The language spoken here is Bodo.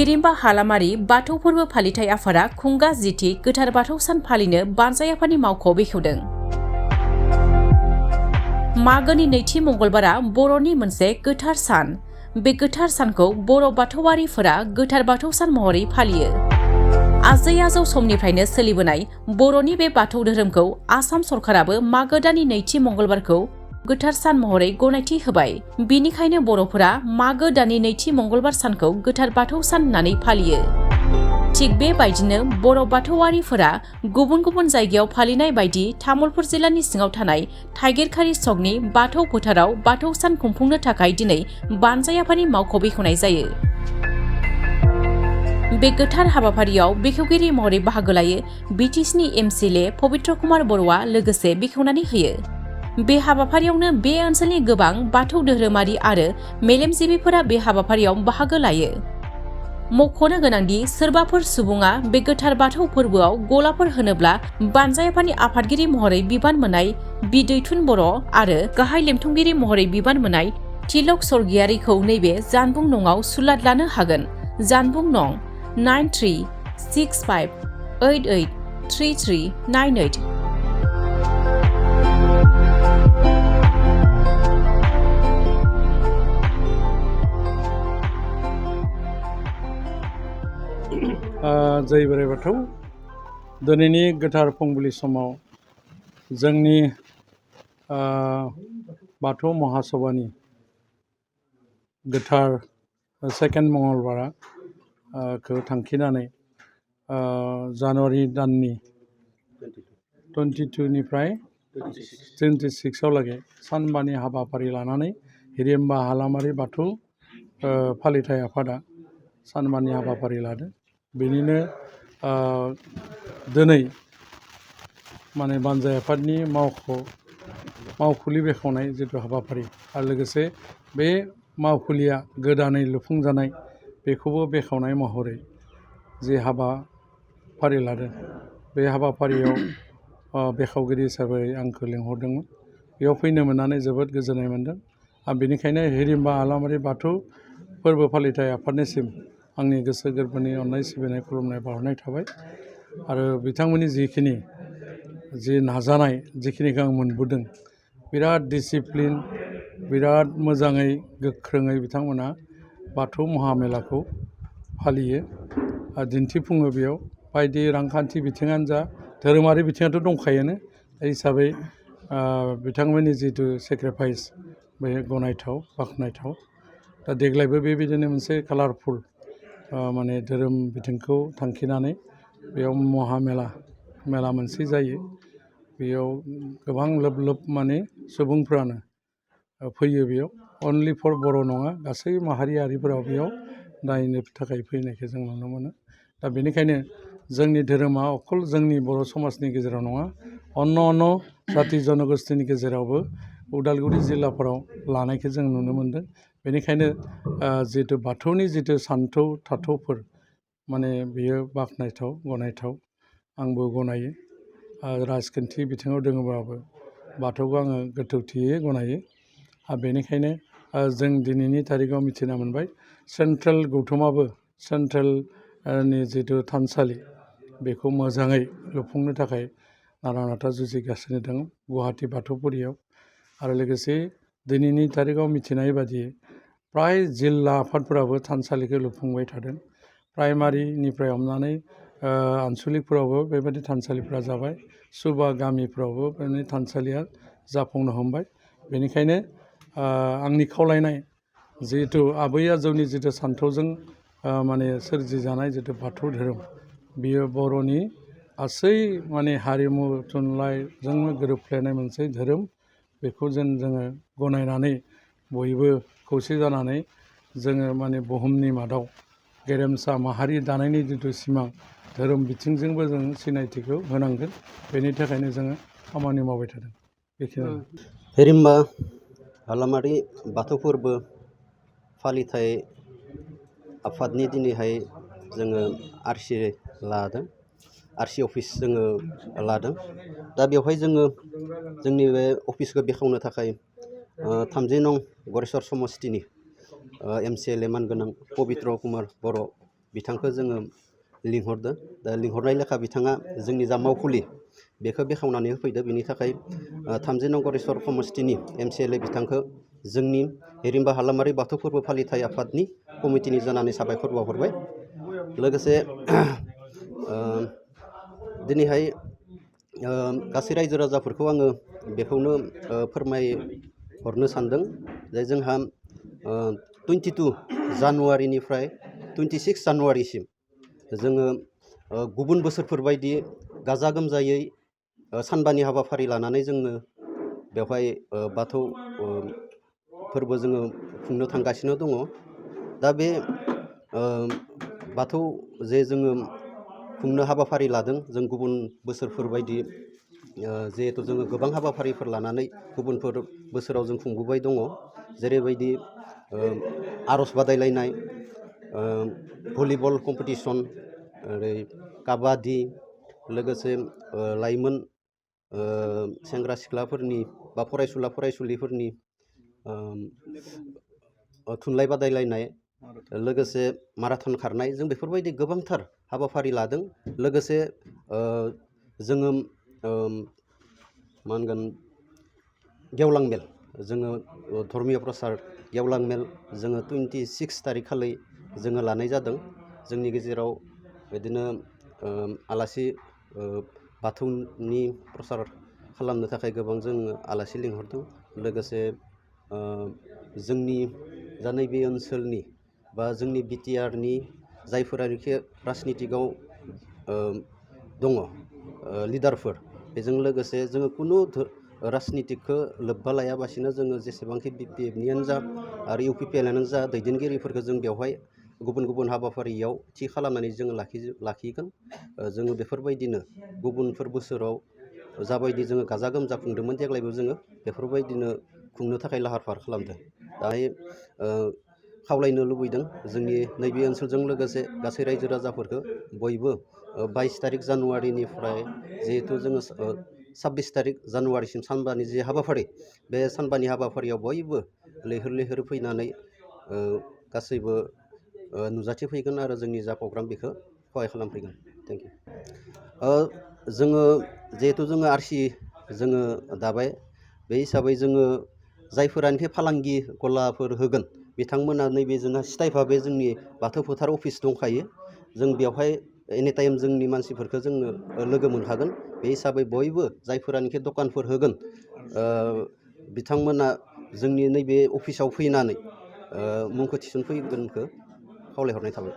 हिरिम्बा हालामारि बाथौ फोरबो फालिथाय आफादा खुंगा जिथि गोथार बाथौ सान फालिनो बानजाय आफादनि मावख'आव बेखेवदों। मागोनि नैथि मंगलबारा बर'नि मोनसे गोथार सान। बे गोथार सानखौ बर' बाथौआरिफोरा गोथार बाथौ सान महरै फालियो। आजै आजौ समनिफ्रायनो सोलिबोनाय बर'नि बे बाथौ धोरोमखौ आसाम सरकाराबो मागो दाननि नैथि मंगलबारखौ गोथार सान महरै गनायथि होबाय। बिनिखायनो बर'फोरा मागो दाननि नैथि मंगलबार सानखौ गोथार बाथौ सान होननानै फालियो। थिग बेबायदिनो बर' बाथौआरिफोरा गुबुन गुबुन जायगायाव फालिनाय बायदि तामुलपुर जिल्लानि सिङाव थानाय थाइगिरखारि सकनि बाथौ फोथाराव बाथौ सान खुंफुंनो थाखाय दिनै बानजाय आफादनि मावख' बेखेवनाय जायो। बे गोथार हाबाफारियाव बेखेवगिरि महरै बाहागो लायो बिटिसिनि एमसिएलए पबित्र कुमार बर'आ लोगोसे बेखेवनानै होयो। बे हाबाफारियावनो बे ओनसोलनि गोबां बाथौ धोरोमारि आरो मेलेमजिबिफोरा बे हाबाफारियाव बाहागो लायो। मख'नो गोनांदि सोरबाफोर सुबुङा बे गोथार बाथौ फोरबोआव गलाफोर होनोब्ला बानजाय आफादनि आफादगिरि महरै बिबान मोननाय बि दैथुन बर' आरो गाहाय लेमथुमगिरि महरै बिबान मोननाय तिलक स्वर्गियारिखौ नैबे जानबुं नङाव सुलाद लानो हागोन। जानबुं नं 9365883398। जय बोराइ बाथौ। दिनैनि गोथार फुंबिलि समाव जोंनि बाथौ महासभानि गोथार सेकेन्ड मंगलबारा खौ थांखिनानै जानुवारि दाननि 22निफ्राय 26आव लागै सानबानि हाबाफारि लानानै हिरिम्बा हालामारि बाथौ फालिथाय आफादा सानबानि हाबाफारि लादों। बेनिनो दिनै माने बानजाय आफादनि मावखुलि बेखेवनाय जिथु हाबाफारि आरो लोगोसे बे मावखुलिया गोदानै लुफुंजानाय बेखौबो बेखेवनाय महरै जे हाबाफारि लादों बे हाबाफारियाव बेखेवगिरि हिसाबै आंखौ लिंहरदोंमोन। बेयाव फैनो मोननानै जोबोद गोजोननाय मोन्दों। आरो बेनिखायनो हिरिम्बा हालामारि बाथौ फोरबो फालिथाय आफादनिसिम आंनि गोसो गोरबोनि अननाय सिबिनाय खुलुमनाय बावहरनाय थाबाय। आरो बिथांमोननि जि नाजानाय जिखिनिखौ आं मोनबोदों बिराद डिसिप्लिन बिराद मोजाङै गोख्रोङै बिथांमोना बाथौ महामेलाखौ फालियो दिन्थिफुङो। बेयाव बायदि रांखान्थि बिथिङानो जा धोरोमारि बिथिङाथ' दंखायोनो हिसाबै बिथांमोननि जिथु सेक्रिफाइस बे गनायथाव बाख्नायथाव। दा देग्लायबो बेबायदिनो मोनसे कालारफुल माने धोरोम बिथिंखौ थांखिनानै बेयाव मेला मोनसे जायो। बेयाव गोबां लोब लोब माने सुबुंफ्रानो फैयो। बेयाव अनलि फर बर' नङा गासै माहारियारिफोराव बेयाव नायनो थाखाय फैनायखौ जों नुनो मोनो। दा बेनिखायनो जोंनि धोरोमा अकल जोंनि बर' समाजनि गेजेराव नङा अन्न जाथि जनगोष्ठीनि गेजेरावबो उदालगुरि जिल्लाफोराव लानायखौ जों नुनो मोनदों। बेनिखायनो जिथु बाथौनि जिथु सानथौ थाथौफोर माने बियो बाख्नायथाव गनायथाव आंबो गनायो। राजखान्थि बिथिङाव दङबाबो बाथौखौ आङो गोथौथियै गनायो। आरो बेनिखायनो जों दिनैनि थारिखआव मिथिना मोनबाय सेन्ट्रेल गौथुमाबो सेन्ट्रेलनि जिथु थानसालि बेखौ मोजाङै लुफुंनो थाखाय नारा नाथा जुजिगासिनो दं गुवाहाटि बाथौफुरियाव। आरो लोगोसे दिनैनि थारिखआव मिथिनाय बादियै फ्राय जिल्ला आफादफोराबो थानसालिखौ लुफुंबाय थादों। प्राइमारिनिफ्राय हमनानै आनसलिकफोरावबो बेबायदि थानसालिफ्रा जाबाय। सुबा गामिफ्रावबो बेनि थानसालिया जाफुंनो हमबाय। बेनिखायनो आंनि खावलायनाय जिहेथु आबै आजौनि जिथु सान्थौजों माने सोरजिजानाय जिथु बाथौ धोरोम बियो बर'नि गासै माने हारिमु थुनलाइजोंनो गोरोबफ्लेनाय मोनसे धोरोम। बेखौ जोङो गनायनानै बयबो खौसे जानानै जोङो माने बुहुमनि मादाव गेरेमसा माहारि दानायनि जिथु सिमां धोरोम बिथिंजोंबो जों सिनायथिखौ होनांगोन। बेनि थाखायनो जोङो खामानि मावबाय थादों। बेखिनियानो। हिरिम्बा हालामारि बाथौ फोरबो फालिथाय आफादनि दिनैहाय जोङो आरसि लादों। आरसि अफिस जोङो लादों। दा बेवहाय जोङो जोंनि बे अफिसखौ बेखेवनो थाखाय 30 नं गरेस्वर समस्तिनि एमसिएलए मानगोनां पबित्र कुमार बर' बिथांखौ जोङो लिंहरदों। दा लिंहरनाय लेखा बिथाङा जोंनि जा मावखुलि बेखौ बेखेवनानै होफैदो। बिनि थाखाय 30 नं गरेस्वर समस्थिनि MCLA बिथांखौ जोंनि हिरिमबा हालामारि बाथौ फोरबो फालिथाय आफादनि कमिटिनि जानानै साबायखर बावहरबाय। लोगोसे दिनैहाय गासै रायजो राजाफोरखौ आङो बेखौनो फोरमायहरनो सानदों जे जोंहा 22 जानुवारिनिफ्राय 26 जानुवारिसिम जोङो गुबुन बोसोरफोर बायदि गाजा गोमजायै सानबानि हाबाफारि लानानै जोङो बेवहाय बाथौ फोरबो जोङो खुंनो थांगासिनो दङ। दा बे बाथौ जे जोङो खुंनो हाबाफारि लादों, जों गुबुन बोसोरफोर बायदि जिहेथु जोङो गोबां हाबाफारिफोर लानानै गुबुनफोर बोसोराव जों खुंबोबाय दङ। जेरैबायदि आर'ज बादायलायनाय, भलिबल कम्पिटिसन, ओरै काबादि, लोगोसे लाइमोन सेंग्रा सिख्लाफोरनि बा फरायसुला फरायसुलिफोरनि थुनलाइ बादायलायनाय, लोगोसे माराथन खारनाय, जों बेफोरबायदि गोबांथार हाबाफारि लादों। लोगोसे जोङो मा होनगोन गेवलां मेल, जोङो धर्मीय प्रसार गेवलां मेल जोङो 26 थारिख खालि जोङो लानाय जादों। जोंनि गेजेराव बिदिनो आलासि बाथौनि प्रसार खालामनो थाखाय गोबां जोङो आलासि लिंहरदों। लोगोसे जोंनि जा नैबे ओनसोलनि बा जोंनि BTRनि जायफोरानोखि राजनितिकआव दङ लिडारफोर, बेजों लोगोसे जोङो खुनु राजनितिकखौ लोब्बा लायाबासिनो जोङो जेसेबांखि BPFनियानो जा आरो UPPLआनो जा दैदेनगिरिफोरखौ जों बेवहाय गुबुन गुबुन हाबाफारियाव थि खालामनानै जोङो लाखिगोन। जोङो बेफोरबायदिनो गुबुनफोर बोसोराव जाबायदि जोङो गाजा गोमजा खुंदोंमोन, देग्लायबो जोङो बेफोरबायदिनो खुंनो थाखाय लाहार फाहार खालामदों। दाहाय खावलायनो लुबैदों जोंनि नैबे ओनसोलजों लोगोसे गासै रायजो राजाफोरखौ बयबो 22 थारिख जानुवारिनिफ्राय जिहेथु जोङो 26 थारिख जानुवारिसिम सानबानि जे हाबाफारि, बे सानबानि हाबाफारियाव बयबो लैहोर लैहोर फैनानै गासैबो नुजाथिफैगोन आरो जोंनि जा प्रग्राम बेखौ सहाय खालामफैगोन। Thank you. जोङो जिहेथु जोङो RC जोङो दाबाय, बे हिसाबै जोङो जायफोरानोखि फालांगि गलाफोर होगोन बिथांमोना नैबे जोंहा सिथाय भाबै जोंनि बाथौ फोथार अफिस दंखायो। जों बेवहाय एनिटाइम जोंनि मानसिफोरखौ जोङो लोगो मोनखागोन। बे हिसाबै बयबो जायफोरानोखि दखानफोर होगोन बिथांमोना जोंनि नैबे अफिसाव फैनानै मुंखौ थिसनफैगोनखौ खावलायहरनाय थाबाय।